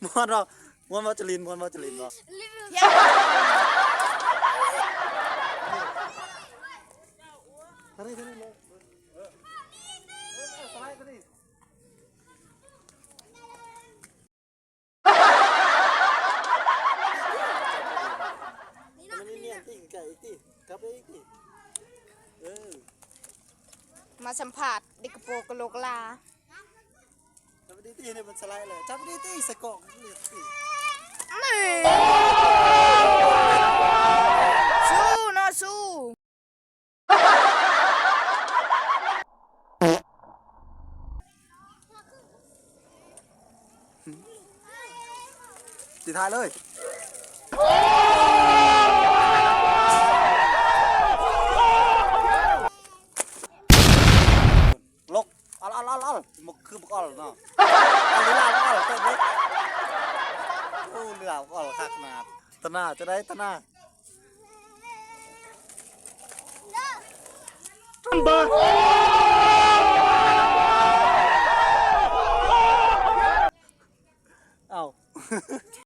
ມ່ວນບໍ່? ມ່ວນບໍ່ຈະລິນ? ມ່ວນບໍ່ຈະລິນບໍ່? ທາງນີ້ ທາງນີ້ເລີຍ ສະໄລດ໌ໄປນີ້. ມາສຳພາດເດັກກະໂປກະໂຫຼກະລາ. ຈັບດີໆ ນີ້ມັນສະໄລດ໌ແລ້ວ ຈັບດີໆ ໃສ່ກ້ອງນີ້ ນີ້ ສູ້ເນາະສູ້. ຊິຖ່າຍເລີຍ ຫຼົກ ອັລ ອັລ ອັລ ອັລ ມັນຄືບັກອັລເນາະ ອັລ ລາວອັລ ເຕີບເລີຍ ໂອ້ ລາວອັລ ຄັກຂະໜາດ. ຕະໜາ ຈະໄດ້ຕະໜາ.